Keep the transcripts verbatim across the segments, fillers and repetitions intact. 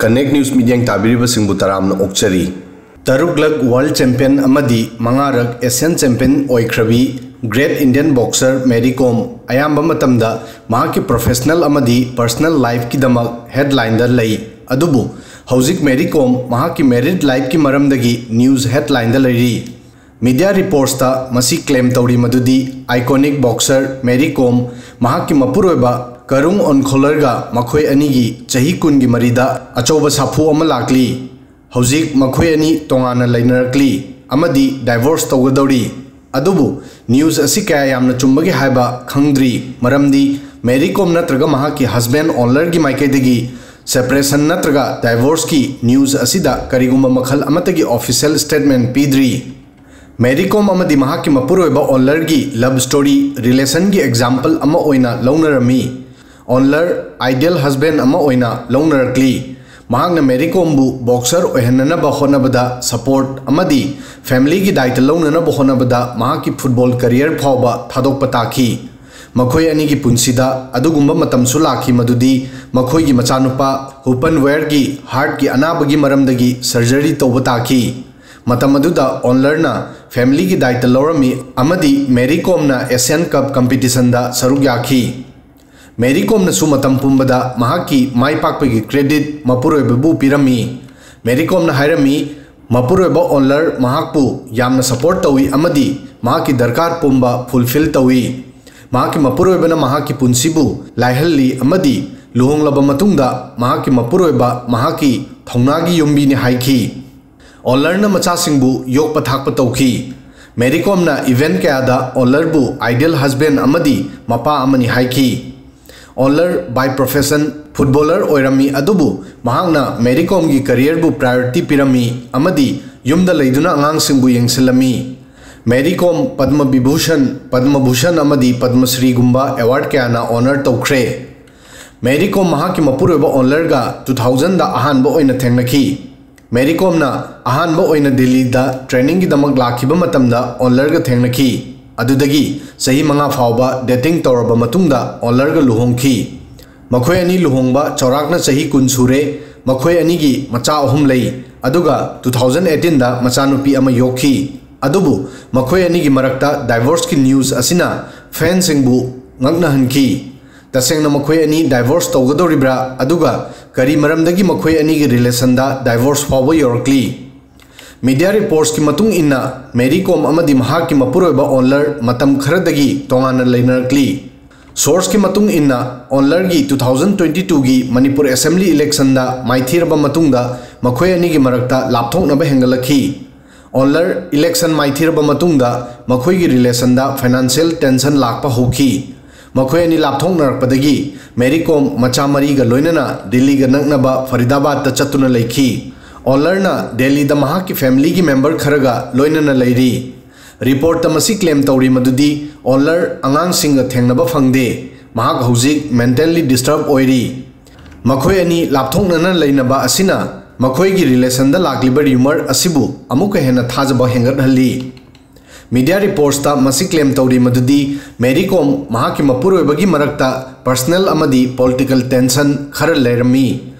Connect News ꯃꯤꯠꯌꯦꯡ ꯇꯥꯕꯤꯔꯤꯕꯁꯤꯡꯕꯨ ꯇꯔꯥꯝꯅ ꯑꯣꯛꯆꯔꯤ꯫ ꯇꯔꯨꯛꯂꯛ world champion ꯑꯃꯗꯤ ꯃꯉꯥꯔꯛ ꯑꯦꯁꯤꯌꯥꯟ ꯆꯦꯝꯄꯤꯌꯟ ꯑꯣꯏꯈ꯭ꯔꯕꯤ great Indian boxer Mary Kom ꯑꯌꯥꯝꯕ ꯃꯇꯝꯗ ꯃꯍꯥꯛꯀꯤ ꯄ꯭ꯔꯣꯐꯦꯁꯅꯦꯜ ꯑꯃꯗꯤ ꯄꯔꯁꯅꯦꯜ ꯂꯥꯏꯐꯀꯤꯗꯃꯛ ꯍꯦꯗꯂꯥꯏꯟꯗ ꯂꯩ꯫ ꯑꯗꯨꯕꯨ ꯍꯧꯖꯤꯛ ꯃꯦꯔꯤ ꯀꯣꯝ ꯃꯍꯥꯛꯀꯤ ꯃꯦꯔꯤꯠ ꯂꯥꯏꯐꯀꯤ ꯃꯔꯝꯗꯒꯤ ꯅ꯭ꯌꯨꯁ ꯍꯦꯗꯂꯥꯏꯟꯗ ꯂꯩꯔꯤ꯫ ꯃꯤꯗꯤꯌꯥ ꯔꯤꯄꯣꯔꯠꯁꯇ ꯃꯁꯤ ꯀ꯭ꯂꯦꯝ ꯇꯧꯔꯤ ꯃꯗꯨꯗꯤ ꯑꯥꯏꯀꯣꯅꯤꯛ ꯕꯣꯛꯁꯔ ꯃꯦꯔꯤ ꯀꯣꯝ ꯃꯍꯥꯛꯀꯤ ꯃꯄꯨꯔꯣꯏꯕ ꯀꯔꯨꯡ ꯑꯣꯟꯈꯣꯂꯔꯒ ꯃꯈꯣꯏ ꯑꯅꯤꯒꯤ ꯆꯍꯤ ꯀꯨꯟꯒꯤ ꯃꯔꯤꯗ ꯑꯆꯧꯕ ꯁꯥꯐꯨ ꯑꯃ ꯂꯥꯛꯂꯤ꯫ ꯍꯧꯖꯤꯛ ꯃꯈꯣꯏ ꯑꯅꯤ ꯇꯣꯉꯥꯟꯅ ꯂꯩꯅꯔꯛꯂꯤ ꯑꯃꯗꯤ ꯗꯥꯏꯚꯣꯔꯁ ꯇꯧꯒꯗꯧꯔꯤ꯫ ꯑꯗꯨꯕꯨ ꯅ꯭ꯌꯨꯁ ꯑꯁꯤ ꯀꯌꯥ ꯌꯥꯝꯅ ꯆꯨꯝꯕꯒꯦ ꯍꯥꯏꯕ ꯈꯪꯗ꯭ꯔꯤ, ꯃꯔꯝꯗꯤ ꯃꯦꯔꯤ ꯀꯣꯝ ꯅꯠꯇ꯭ꯔꯒ ꯃꯍꯥꯛꯀꯤ ꯍꯁꯕꯦꯟ ꯑꯣꯟꯂꯔꯒꯤ ꯃꯥꯏꯀꯩꯗꯒꯤ ꯁꯦꯄꯔꯦꯁꯟ ꯅꯠꯇ꯭ꯔꯒ ꯗꯥꯏꯚꯣꯔꯁꯀꯤ ꯅ꯭ꯌꯨꯁ ꯑꯁꯤꯗ ꯀꯔꯤꯒꯨꯝꯕ ꯃꯈꯜ ꯑꯃꯠꯇꯒꯤ ꯑꯣꯐꯤꯁꯤꯌꯦꯜ ꯁ꯭ꯇꯦꯠꯃꯦꯟ ꯄꯤꯗ꯭ꯔꯤ꯫ ꯃꯦꯔꯤ ꯀꯣꯝ ꯑꯃꯗꯤ ꯃꯍꯥꯛꯀꯤ ꯃꯄꯨꯔꯣꯏꯕ ꯑꯣꯟꯂꯔꯒꯤ ꯂꯕ ꯁ꯭ꯇꯣꯔꯤ ꯔꯤꯂꯦꯁꯟꯒꯤ ꯑꯦꯛꯖꯥꯝꯄꯜ ꯑꯃ ꯑꯣꯏꯅ ꯂꯧꯅꯔꯝꯃꯤ꯫ ꯑꯣꯟꯂꯔ ꯑꯥꯏꯗꯤꯌꯦꯜ ꯍꯁꯕꯦꯟ ꯑꯃ ꯑꯣꯏꯅ ꯂꯧꯅꯔꯛꯂꯤ꯫ ꯃꯍꯥꯛꯅ ꯃꯦꯔꯤ ꯀꯣꯝꯕꯨ ꯕꯣꯛꯁꯔ ꯑꯣꯏꯍꯟꯅꯅꯕ ꯍꯣꯠꯅꯕꯗ ꯁꯄꯣꯔꯠ ꯑꯃꯗꯤ ꯐꯦꯃꯤꯂꯤꯒꯤ ꯗꯥꯏꯇ ꯂꯧꯅꯅꯕ ꯍꯣꯠꯅꯕꯗ ꯃꯍꯥꯛꯀꯤ ꯐꯨꯠꯕꯣꯜ ꯀꯔꯤꯌꯔ ꯐꯥꯎꯕ ꯊꯥꯗꯣꯛꯄ ꯇꯥꯈꯤ꯫ ꯃꯈꯣꯏ ꯑꯅꯤꯒꯤ ꯄꯨꯟꯁꯤꯗ ꯑꯗꯨꯒꯨꯝꯕ ꯃꯇꯝꯁꯨ ꯂꯥꯛꯈꯤ ꯃꯗꯨꯗꯤ ꯃꯈꯣꯏꯒꯤ ꯃꯆꯥꯅꯨꯄꯥ ꯍꯨꯄꯟ ꯋꯦꯌꯔꯒꯤ ꯍꯥꯔꯠꯀꯤ ꯑꯅꯥꯕꯒꯤ ꯃꯔꯝꯗꯒꯤ ꯁꯔꯖꯔꯤ ꯇꯧꯕ ꯇꯥꯈꯤ꯫ ꯃꯇꯝ ꯑꯗꯨꯗ ꯑꯣꯟꯂꯔꯅ ꯐꯦꯃꯤꯂꯤꯒꯤ ꯗꯥꯏꯇ ꯂꯧꯔꯝꯃꯤ ꯑꯃꯗꯤ ꯃꯦꯔꯤ ꯀꯣꯝꯅ ꯑꯦꯁꯤꯌꯥꯟ ꯀꯞ ꯀꯝꯄꯤꯇꯤꯁꯟꯗ ꯁꯔꯨꯛ ꯌꯥꯈꯤ꯫ ꯃꯦꯔꯤ ꯀꯣꯝꯅꯁꯨ ꯃꯇꯝ ꯄꯨꯝꯕꯗ ꯃꯍꯥꯛꯀꯤ ꯃꯥꯏ ꯄꯥꯛꯄꯒꯤ ꯀ꯭ꯔꯦꯗꯤꯠ ꯃꯄꯨꯔꯣꯏꯕꯕꯨ ꯄꯤꯔꯝꯃꯤ꯫ ꯃꯦꯔꯤ ꯀꯣꯝꯅ ꯍꯥꯏꯔꯝꯃꯤ, "ꯃꯄꯨꯔꯣꯏꯕ ꯑꯣꯟꯂꯔ ꯃꯍꯥꯛꯄꯨ ꯌꯥꯝꯅ ꯁꯄꯣꯔꯠ ꯇꯧꯏ ꯑꯃꯗꯤ ꯃꯍꯥꯛꯀꯤ ꯗꯔꯀꯥꯔ ꯄꯨꯝꯕ ꯐꯨꯜꯐꯤꯜ ꯇꯧꯏ꯫ ꯃꯍꯥꯛꯀꯤ ꯃꯄꯨꯔꯣꯏꯕꯅ ꯃꯍꯥꯛꯀꯤ ꯄꯨꯟꯁꯤꯕꯨ ꯂꯥꯏꯍꯜꯂꯤ ꯑꯃꯗꯤ ꯂꯨꯍꯣꯡꯂꯕ ꯃꯇꯨꯡꯗ ꯃꯍꯥꯛꯀꯤ ꯃꯄꯨꯔꯣꯏꯕ ꯃꯍꯥꯛꯀꯤ ꯊꯧꯅꯥꯒꯤ ꯌꯨꯝꯕꯤꯅꯤ" ꯍꯥꯏꯈꯤ꯫ ꯑꯣꯟꯂꯔꯅ ꯃꯆꯥꯁꯤꯡꯕꯨ ꯌꯣꯛꯄ ꯊꯥꯛꯄ ꯇꯧꯈꯤ꯫ ꯃꯦꯔꯤ ꯀꯣꯝꯅ ꯏꯚꯦꯟꯠ ꯀꯌꯥꯗ ꯑꯣꯟꯂꯔꯕꯨ ꯑꯥꯏꯗꯤꯌꯦꯜ ꯍꯁꯕꯦꯟ ꯑꯃꯗꯤ ꯃꯄꯥ ꯑꯃꯅꯤ ꯍꯥꯏꯈꯤ꯫ ꯑꯣꯟꯂꯔ ꯕꯥꯏ ꯄ꯭ꯔꯣꯐꯦꯁꯟ ꯐꯨꯠꯕꯣꯂꯔ ꯑꯣꯏꯔꯝꯃꯤ, ꯑꯗꯨꯕꯨ ꯃꯍꯥꯛꯅ ꯃꯦꯔꯤ ꯀꯣꯝꯒꯤ ꯀꯔꯤꯌꯔꯕꯨ ꯄ꯭ꯔꯥꯏꯌꯣꯔꯤꯇꯤ ꯄꯤꯔꯝꯃꯤ ꯑꯃꯗꯤ ꯌꯨꯝꯗ ꯂꯩꯗꯨꯅ ꯑꯉꯥꯡꯁꯤꯡꯕꯨ ꯌꯦꯡꯁꯤꯜꯂꯝꯃꯤ꯫ ꯃꯦꯔꯤ ꯀꯣꯝ ꯄꯗꯃ ꯕꯤꯚꯨꯁꯟ, ꯄꯗꯃ ꯚꯨꯁꯟ ꯑꯃꯗꯤ ꯄꯗꯃ ꯁ꯭ꯔꯤꯒꯨꯝꯕ ꯑꯦꯋꯥꯔꯗ ꯀꯌꯥꯅ ꯑꯣꯅꯔ ꯇꯧꯈ꯭ꯔꯦ꯫ ꯃꯦꯔꯤ ꯀꯣꯝ ꯃꯍꯥꯛꯀꯤ ꯃꯄꯨꯔꯣꯏꯕ ꯑꯣꯟꯂꯔꯒ ꯇꯨ ꯊꯥꯎꯖꯟꯗ ꯑꯍꯥꯟꯕ ꯑꯣꯏꯅ ꯊꯦꯡꯅꯈꯤ꯫ ꯃꯦꯔꯤ ꯀꯣꯝꯅ ꯑꯍꯥꯟꯕ ꯑꯣꯏꯅ ꯗꯤꯜꯂꯤꯗ ꯇ꯭ꯔꯦꯅꯤꯡꯒꯤꯗꯃꯛ ꯂꯥꯛꯈꯤꯕ ꯃꯇꯝꯗ ꯑꯣꯟꯂꯔꯒ ꯊꯦꯡꯅꯈꯤ꯫ ꯑꯗꯨꯗꯒꯤ ꯆꯍꯤ ꯃꯉꯥ ꯐꯥꯎꯕ ꯗꯦꯇꯤꯡ ꯇꯧꯔꯕ ꯃꯇꯨꯡꯗ ꯑꯣꯟꯂꯔꯒ ꯂꯨꯍꯣꯡꯈꯤ꯫ ꯃꯈꯣꯏ ꯑꯅꯤ ꯂꯨꯍꯣꯡꯕ ꯆꯥꯎꯔꯥꯛꯅ ꯆꯍꯤ ꯀꯨꯟ ꯁꯨꯔꯦ꯫ ꯃꯈꯣꯏ ꯑꯅꯤꯒꯤ ꯃꯆꯥ ꯑꯍꯨꯝ ꯂꯩ, ꯑꯗꯨꯒ two thousand eighteen ꯗ ꯃꯆꯥꯅꯨꯄꯤ ꯑꯃ ꯌꯣꯛꯈꯤ꯫ ꯑꯗꯨꯕꯨ ꯃꯈꯣꯏ ꯑꯅꯤꯒꯤ ꯃꯔꯛꯇ divorce ꯀꯤ news ꯑꯁꯤꯅ fan ꯁꯤꯡꯕꯨ ꯉꯛꯅꯍꯟꯈꯤ꯫ ꯇꯁꯦꯡꯅ ꯃꯈꯣꯏ ꯑꯅꯤ divorce ꯇꯧꯒꯗꯧꯔꯤꯕ꯭ꯔꯥ, ꯑꯗꯨꯒ ꯀꯔꯤ ꯃꯔꯝꯗꯒꯤ ꯃꯈꯣꯏ ꯑꯅꯤꯒꯤ relation ꯗ divorce ꯐꯥꯎꯕ ꯌꯧꯔꯛꯂꯤ? Media reports ꯀꯤ ꯃꯇꯨꯡ ꯏꯟꯅ, ꯃꯦꯔꯤ ꯀꯣꯝ ꯑꯃꯗꯤ ꯃꯍꯥꯛꯀꯤ ꯃꯄꯨꯔꯣꯏꯕ ꯑꯣꯟꯂꯔ ꯃꯇꯝ ꯈꯔꯗꯒꯤ ꯇꯣꯉꯥꯟꯅ ꯂꯩꯅꯔꯛꯂꯤ꯫ Source ꯀꯤ ꯃꯇꯨꯡ ꯏꯟꯅ, ꯑꯣꯟꯂꯔꯒꯤ two thousand twenty two ꯒꯤ ꯃꯅꯤꯄꯨꯔ assembly election ꯗ ꯃꯥꯏꯊꯤꯔꯕ ꯃꯇꯨꯡꯗ ꯃꯈꯣꯏ ꯑꯅꯤꯒꯤ ꯃꯔꯛꯇ ꯂꯥꯞꯊꯣꯛꯅꯕ ꯍꯦꯟꯒꯠꯂꯛꯈꯤ꯫ ꯑꯣꯟꯂꯔ election ꯃꯥꯏꯊꯤꯔꯕ ꯃꯇꯨꯡꯗ ꯃꯈꯣꯏꯒꯤ relation ꯗ financial tension ꯂꯥꯛꯄ ꯍꯧꯈꯤ꯫ ꯃꯈꯣꯏ ꯑꯅꯤ ꯂꯥꯞꯊꯣꯛꯅꯔꯛꯄꯗꯒꯤ ꯃꯦꯔꯤ ꯀꯣꯝ ꯃꯆꯥ ꯃꯔꯤꯒ ꯂꯣꯏꯅꯅ ꯗꯤꯜꯂꯤꯒ ꯅꯛꯅꯕ ꯐꯔꯤꯗꯥꯕꯥꯗꯇ ꯆꯠꯇꯨꯅ ꯂꯩꯈꯤ꯫ ꯑꯣꯟꯂꯔꯅ ꯗꯦꯜꯂꯤꯗ ꯃꯍꯥꯛꯀꯤ family ꯒꯤ member ꯈꯔꯒ ꯂꯣꯏꯅꯅ ꯂꯩꯔꯤ꯫ Report ꯇ ꯃꯁꯤ claim ꯇꯧꯔꯤ ꯃꯗꯨꯗꯤ ꯑꯣꯟꯂꯔ ꯑꯉꯥꯡꯁꯤꯡꯒ ꯊꯦꯡꯅꯕ ꯐꯪꯗꯦ, ꯃꯍꯥꯛ ꯍꯧꯖꯤꯛ mentally disturb ꯑꯣꯏꯔꯤ꯫ ꯃꯈꯣꯏ ꯑꯅꯤ ꯂꯥꯞꯊꯣꯛꯅꯅ ꯂꯩꯅꯕ ꯑꯁꯤꯅ ꯃꯈꯣꯏꯒꯤ relation ꯗ ꯂꯥꯛꯂꯤꯕ rumor ꯑꯁꯤꯕꯨ ꯑꯃꯨꯛꯀ ꯍꯦꯟꯅ ꯊꯥꯖꯕ ꯍꯦꯟꯒꯠꯍꯜꯂꯤ꯫ Media reports ꯇ ꯃꯁꯤ claim ꯇꯧꯔꯤ ꯃꯗꯨꯗꯤ ꯃꯦꯔꯤ ꯀꯣꯝ ꯃꯍꯥꯛꯀꯤ ꯃꯄꯨꯔꯣꯏꯕꯒꯤ ꯃꯔꯛꯇ personal ꯑꯃꯗꯤ political tension ꯈꯔ ꯂꯩꯔꯝꯃꯤ꯫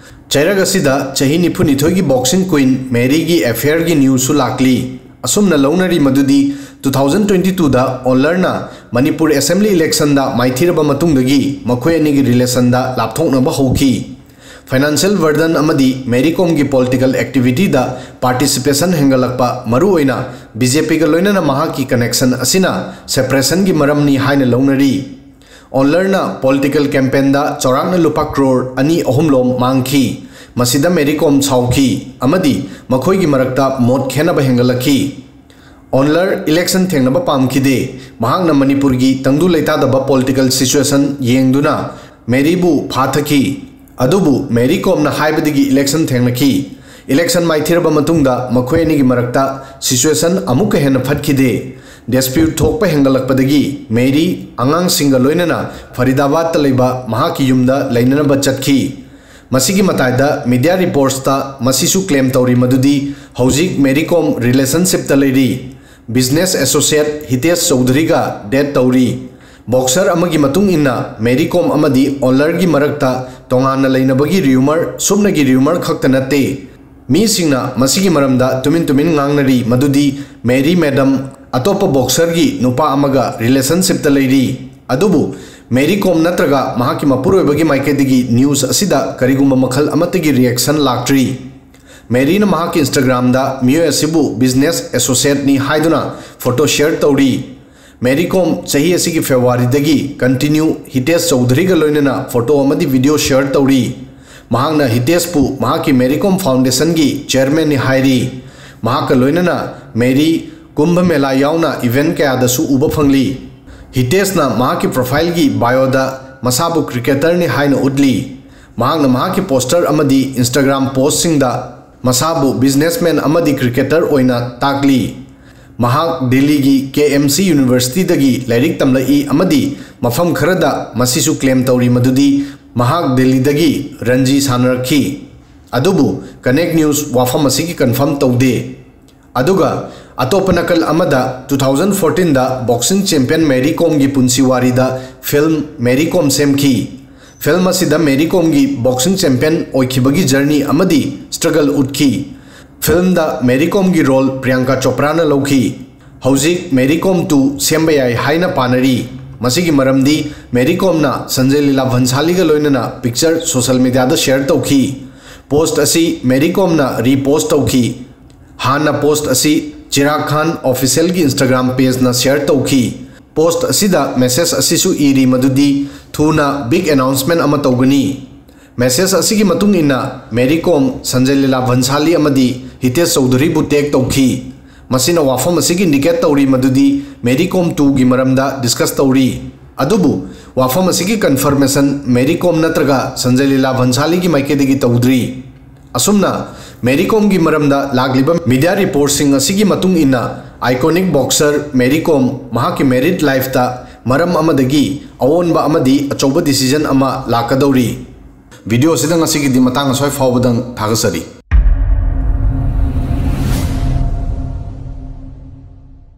ꯆꯩꯔꯛ ꯑꯁꯤꯗ ꯆꯍꯤ ꯅꯤꯐꯨꯅꯤꯊꯣꯏꯒꯤ boxing queen ꯃꯦꯔꯤꯒꯤ affair ꯒꯤ news ꯁꯨ ꯂꯥꯛꯂꯤ꯫ ꯑꯁꯨꯝꯅ ꯂꯧꯅꯔꯤ ꯃꯗꯨꯗꯤ two thousand twenty two ꯗ ꯑꯣꯟꯂꯔꯅ ꯃꯅꯤꯄꯨꯔ assembly election ꯗ ꯃꯥꯏꯊꯤꯔꯕ ꯃꯇꯨꯡꯗꯒꯤ ꯃꯈꯣꯏ ꯑꯅꯤꯒꯤ relation ꯗ ꯂꯥꯞꯊꯣꯛꯅꯕ ꯍꯧꯈꯤ꯫ Financial burden ꯑꯃꯗꯤ ꯃꯦꯔꯤ ꯀꯣꯝꯒꯤ political activity ꯗ participation ꯍꯦꯟꯒꯠꯂꯛꯄ, ꯃꯔꯨꯑꯣꯏꯅ BJP ꯒ ꯂꯣꯏꯅꯅ ꯃꯍꯥꯛꯀꯤ connection ꯑꯁꯤꯅ separation ꯒꯤ ꯃꯔꯝꯅꯤ ꯍꯥꯏꯅ ꯂꯧꯅꯔꯤ꯫ ꯑꯣꯟꯂꯔꯅ political campaign ꯗ ꯆꯥꯎꯔꯥꯛꯅ ꯂꯨꯄꯥ ꯀ꯭ꯔꯣꯔ ꯑꯅꯤ ꯑꯍꯨꯝ ꯂꯣꯝ ꯃꯥꯡꯈꯤ꯫ ꯃꯁꯤꯗ ꯃꯦꯔꯤ ꯀꯣꯝ ꯁꯥꯎꯈꯤ ꯑꯃꯗꯤ ꯃꯈꯣꯏꯒꯤ ꯃꯔꯛꯇ ꯃꯣꯠ ꯈꯦꯟꯅꯕ ꯍꯦꯟꯒꯠꯂꯛꯈꯤ꯫ ꯑꯣꯟꯂꯔ election ꯊꯦꯡꯅꯕ ꯄꯥꯝꯈꯤꯗꯦ꯫ ꯃꯍꯥꯛꯅ ꯃꯅꯤꯄꯨꯔꯒꯤ ꯇꯪꯗꯨ ꯂꯩꯇꯥꯗꯕ political situation ꯌꯦꯡꯗꯨꯅ ꯃꯦꯔꯤꯕꯨ ꯐꯥꯊꯈꯤ꯫ ꯑꯗꯨꯕꯨ ꯃꯦꯔꯤ ꯀꯣꯝꯅ ꯍꯥꯏꯕꯗꯒꯤ election ꯊꯦꯡꯅꯈꯤ꯫ Election ꯃꯥꯏꯊꯤꯔꯕ ꯃꯇꯨꯡꯗ ꯃꯈꯣꯏ ꯑꯅꯤꯒꯤ ꯃꯔꯛꯇ situation ꯑꯃꯨꯛꯀ ꯍꯦꯟꯅ ꯐꯠꯈꯤꯗꯦ꯫ Dispute ꯊꯣꯛꯄ ꯍꯦꯟꯒꯠꯂꯛꯄꯗꯒꯤ ꯃꯦꯔꯤ ꯑꯉꯥꯡꯁꯤꯡꯒ ꯂꯣꯏꯅꯅ ꯐꯔꯤꯗꯥꯕꯥꯗꯇ ꯂꯩꯕ ꯃꯍꯥꯛꯀꯤ ꯌꯨꯝꯗ ꯂꯩꯅꯅꯕ ꯆꯠꯈꯤ꯫ ꯃꯁꯤꯒꯤ ꯃꯇꯥꯏꯗ media reports ꯇ ꯃꯁꯤꯁꯨ claim ꯇꯧꯔꯤ ꯃꯗꯨꯗꯤ ꯍꯧꯖꯤꯛ ꯃꯦꯔꯤ ꯀꯣꯝ relationship ꯇ ꯂꯩꯔꯤ꯫ Business associate ꯍꯤꯇꯦꯁ ꯆꯧꯙꯔꯤꯒ date ꯇꯧꯔꯤ꯫ ꯕꯣꯛꯁꯔ ꯑꯃꯒꯤ ꯃꯇꯨꯡ ꯏꯟꯅ, ꯃꯦꯔꯤ ꯀꯣꯝ ꯑꯃꯗꯤ ꯑꯣꯂꯔꯒꯤ ꯃꯔꯛꯇ ꯇꯣꯉꯥꯟꯅ ꯂꯩꯅꯕꯒꯤ ꯔ꯭ꯌꯨꯃꯔ, ꯁꯨꯞꯅꯒꯤ ꯔ꯭ꯌꯨꯃꯔ ꯈꯛꯇ ꯅꯠꯇꯦ꯫ ꯃꯤꯁꯤꯡꯅ ꯃꯁꯤꯒꯤ ꯃꯔꯝꯗ ꯇꯨꯃꯤꯟ ꯇꯨꯃꯤꯟ ꯉꯥꯡꯅꯔꯤ ꯃꯗꯨꯗꯤ ꯃꯦꯔꯤ ꯃꯦꯗꯝ ꯑꯇꯣꯞꯄ ꯕꯣꯛꯁꯔꯒꯤ ꯅꯨꯄꯥ ꯑꯃꯒ ꯔꯤꯂꯦꯁꯟꯁꯤꯞꯇ ꯂꯩꯔꯤ꯫ ꯑꯗꯨꯕꯨ ꯃꯦꯔꯤ ꯀꯣꯝ ꯅꯠꯇ꯭ꯔꯒ ꯃꯍꯥꯛꯀꯤ ꯃꯄꯨꯔꯣꯏꯕꯒꯤ ꯃꯥꯏꯀꯩꯗꯒꯤ ꯅ꯭ꯌꯨꯁ ꯑꯁꯤꯗ ꯀꯔꯤꯒꯨꯝꯕ ꯃꯈꯜ ꯑꯃꯠꯇꯒꯤ ꯔꯤꯑꯦꯛꯁꯟ ꯂꯥꯛꯇ꯭ꯔꯤ꯫ ꯃꯦꯔꯤꯅ ꯃꯍꯥꯛꯀꯤ ꯏꯟꯁꯇꯥꯒ꯭ꯔꯥꯝꯗ ꯃꯤꯑꯣꯏ ꯑꯁꯤꯕꯨ ꯕꯤꯖꯤꯅꯦꯁ ꯑꯦꯁꯣꯁꯤꯌꯦꯠꯅꯤ ꯍꯥꯏꯗꯨꯅ ꯐꯣꯇꯣ ꯁꯦꯌꯔ ꯇꯧꯔꯤ꯫ ꯃꯦꯔꯤ ꯀꯣꯝ ꯆꯍꯤ ꯑꯁꯤꯒꯤ ꯐꯦꯕ꯭ꯔꯨꯋꯥꯔꯤꯗꯒꯤ ꯀꯟꯇꯤꯅ꯭ꯌꯨ ꯍꯤꯇꯦꯁ ꯆꯧꯙꯔꯤꯒ ꯂꯣꯏꯅꯅ ꯐꯣꯇꯣ ꯑꯃꯗꯤ ꯚꯤꯗꯤꯑꯣ ꯁꯦꯌꯔ ꯇꯧꯔꯤ꯫ ꯃꯍꯥꯛꯅ ꯍꯤꯇꯦꯁꯄꯨ ꯃꯍꯥꯛꯀꯤ ꯃꯦꯔꯤ ꯀꯣꯝ ꯐꯥꯎꯟꯗꯦꯁꯟꯒꯤ ꯆꯦꯌꯔꯃꯦꯟꯅꯤ ꯍꯥꯏꯔꯤ꯫ ꯃꯍꯥꯛꯀ ꯂꯣꯏꯅꯅ ꯃꯦꯔꯤ ꯀꯨꯝꯚ ꯃꯦꯂꯥ ꯌꯥꯎꯅ ꯏꯚꯦꯟꯠ ꯀꯌꯥꯗꯁꯨ ꯎꯕ ꯐꯪꯂꯤ꯫ ꯍꯤꯇꯦꯁꯅ ꯃꯍꯥꯛꯀꯤ ꯄ꯭ꯔꯣꯐꯥꯏꯜꯒꯤ ꯕꯥꯏꯑꯣꯗ ꯃꯁꯥꯕꯨ ꯀ꯭ꯔꯤꯀꯦꯇꯔꯅꯤ ꯍꯥꯏꯅ ꯎꯠꯂꯤ꯫ ꯃꯍꯥꯛꯅ ꯃꯍꯥꯛꯀꯤ ꯄꯣꯁꯇꯔ ꯑꯃꯗꯤ ꯏꯟꯁꯇꯥꯒ꯭ꯔꯥꯝ ꯄꯣꯁꯁꯤꯡꯗ ꯃꯁꯥꯕꯨ ꯕꯤꯖꯤꯅꯦꯁꯃꯦꯟ ꯑꯃꯗꯤ ꯀ꯭ꯔꯤꯀꯦꯇꯔ ꯑꯣꯏꯅ ꯇꯥꯛꯂꯤ꯫ ꯃꯍꯥꯛ ꯗꯤꯜꯂꯤꯒꯤ ꯀꯦ ꯑꯦꯝ ꯁꯤ ꯌꯨꯅꯤꯚꯔꯁꯤꯇꯤꯗꯒꯤ ꯂꯥꯏꯔꯤꯛ ꯇꯝꯂꯛꯏ ꯑꯃꯗꯤ ꯃꯐꯝ ꯈꯔꯗ ꯃꯁꯤꯁꯨ ꯀ꯭ꯂꯦꯝ ꯇꯧꯔꯤ ꯃꯗꯨꯗꯤ ꯃꯍꯥꯛ ꯗꯤꯜꯂꯤꯗꯒꯤ ꯔꯟꯖꯤ ꯁꯥꯟꯅꯔꯛꯈꯤ꯫ ꯑꯗꯨꯕꯨ ꯀꯅꯦꯛ ꯅ꯭ꯌꯨꯁ ꯋꯥꯐꯝ ꯑꯁꯤꯒꯤ ꯀꯟꯐꯥꯔꯝ ꯇꯧꯗꯦ꯫ ꯑꯗꯨꯒ ꯑꯇꯣꯞꯄ ꯅꯥꯀꯜ ꯑꯃꯗ, ꯇꯨ ꯊꯥꯎꯖꯟ ꯐꯣꯔꯇꯤꯟꯗ ꯕꯣꯛꯁꯤꯡ ꯆꯦꯝꯄꯤꯌꯟ ꯃꯦꯔꯤ ꯀꯣꯝꯒꯤ ꯄꯨꯟꯁꯤ ꯋꯥꯔꯤꯗ ꯐꯤꯜꯝ ꯃꯦꯔꯤ ꯀꯣꯝ ꯁꯦꯝꯈꯤ꯫ ꯐꯤꯜꯝ ꯑꯁꯤꯗ ꯃꯦꯔꯤ ꯀꯣꯝꯒꯤ ꯕꯣꯛꯁꯤꯡ ꯆꯦꯝꯄꯤꯌꯟ ꯑꯣꯏꯈꯤꯕꯒꯤ ꯖꯔꯅꯤ ꯑꯃꯗꯤ ꯁ꯭ꯇ꯭ꯔꯒꯜ ꯎꯠꯈꯤ꯫ ꯐꯤꯜꯝꯗ ꯃꯦꯔꯤ ꯀꯣꯝꯒꯤ ꯔꯣꯜ ꯄ꯭ꯔꯤꯌꯥꯡꯀꯥ ꯆꯣꯄ꯭ꯔꯥꯅ ꯂꯧꯈꯤ꯫ ꯍꯧꯖꯤꯛ ꯃꯦꯔꯤ ꯀꯣꯝ ꯇꯨ ꯁꯦꯝꯕ ꯌꯥꯏ ꯍꯥꯏꯅ ꯄꯥꯅꯔꯤ꯫ ꯃꯁꯤꯒꯤ ꯃꯔꯝꯗꯤ ꯃꯦꯔꯤ ꯀꯣꯝꯅ ꯁꯟꯖꯌ ꯂꯤꯂꯥ ꯚꯟꯁꯥꯂꯤꯒ ꯂꯣꯏꯅꯅ ꯄꯤꯛꯆꯔ ꯁꯣꯁꯤꯌꯦꯜ ꯃꯤꯗꯤꯌꯥꯗ ꯁꯦꯌꯔ ꯇꯧꯈꯤ꯫ ꯄꯣꯁꯠ ꯑꯁꯤ ꯃꯦꯔꯤ ꯀꯣꯝꯅ ꯔꯤꯄꯣꯁꯠ ꯇꯧꯈꯤ꯫ ꯍꯥꯟꯅ ꯄꯣꯁꯠ ꯑꯁꯤ ꯆꯤꯔꯥꯒ ꯈꯥꯟ ꯑꯣꯐꯤꯁꯤꯌꯦꯜꯒꯤ ꯏꯟꯁꯇꯥꯒ꯭ꯔꯥꯝ ꯄꯦꯖꯅ ꯁꯦꯌꯔ ꯇꯧꯈꯤ꯫ ꯄꯣꯁꯠ ꯑꯁꯤꯗ ꯃꯦꯁꯦꯖ ꯑꯁꯤꯁꯨ ꯏꯔꯤ ꯃꯗꯨꯗꯤ ꯊꯨꯅ ꯕꯤꯒ ꯑꯦꯅꯥꯎꯟꯁꯃꯦꯟ ꯑꯃ ꯇꯧꯒꯅꯤ꯫ ꯃꯦꯁꯦꯖ ꯑꯁꯤꯒꯤ ꯃꯇꯨꯡ ꯏꯟꯅ ꯃꯦꯔꯤ ꯀꯣꯝ, ꯁꯟꯖꯌ ꯂꯤꯂꯥ ꯚꯟꯁꯥꯂꯤ ꯑꯃꯗꯤ ꯍꯤꯇꯦꯁ ꯆꯧꯙꯔꯤꯕꯨ ꯇꯦꯒ ꯇꯧꯈꯤ꯫ ꯃꯁꯤꯅ ꯋꯥꯐꯝ ꯑꯁꯤꯒꯤ ꯏꯟꯗꯤꯀꯦꯠ ꯇꯧꯔꯤ ꯃꯗꯨꯗꯤ ꯃꯦꯔꯤ ꯀꯣꯝ ꯇꯨꯒꯤ ꯃꯔꯝꯗ ꯗꯤꯁꯀꯁ ꯇꯧꯔꯤ꯫ ꯑꯗꯨꯕꯨ ꯋꯥꯐꯝ ꯑꯁꯤꯒꯤ ꯀꯟꯐꯔꯃꯦꯁꯟ ꯃꯦꯔꯤ ꯀꯣꯝ ꯅꯠꯇ꯭ꯔꯒ ꯁꯟꯖꯌ ꯂꯤꯂꯥ ꯚꯟꯁꯥꯂꯤꯒꯤ ꯃꯥꯏꯀꯩꯗꯒꯤ ꯇꯧꯗ꯭ꯔꯤ꯫ ꯑꯁꯨꯝꯅ ꯃꯦꯔꯤ ꯀꯣꯝꯒꯤ ꯃꯔꯝꯗ ꯂꯥꯛꯂꯤꯕ ꯃꯤꯗꯤꯌꯥ ꯔꯤꯄꯣꯔꯠꯁꯤꯡ ꯑꯁꯤꯒꯤ ꯃꯇꯨꯡ ꯏꯟꯅ, ꯑꯥꯏꯀꯣꯅꯤꯛ ꯕꯣꯛꯁꯔ ꯃꯦꯔꯤ ꯀꯣꯝ ꯃꯍꯥꯛꯀꯤ ꯃꯦꯔꯤꯠ ꯂꯥꯏꯐꯇ ꯃꯔꯝ ꯑꯃꯗꯒꯤ ꯑꯑꯣꯟꯕ ꯑꯃꯗꯤ ꯑꯆꯧꯕ ꯗꯤꯁꯤꯖꯟ ꯑꯃ ꯂꯥꯛꯀꯗꯧꯔꯤ꯫ ꯚꯤꯗꯤꯑꯣ ꯑꯁꯤꯗ ꯉꯁꯤꯒꯤꯗꯤ ꯃꯇꯥꯡ ꯑꯁ꯭ꯋꯥꯏ ꯐꯥꯎꯕꯗꯪ ꯊꯥꯒꯠꯆꯔꯤ꯫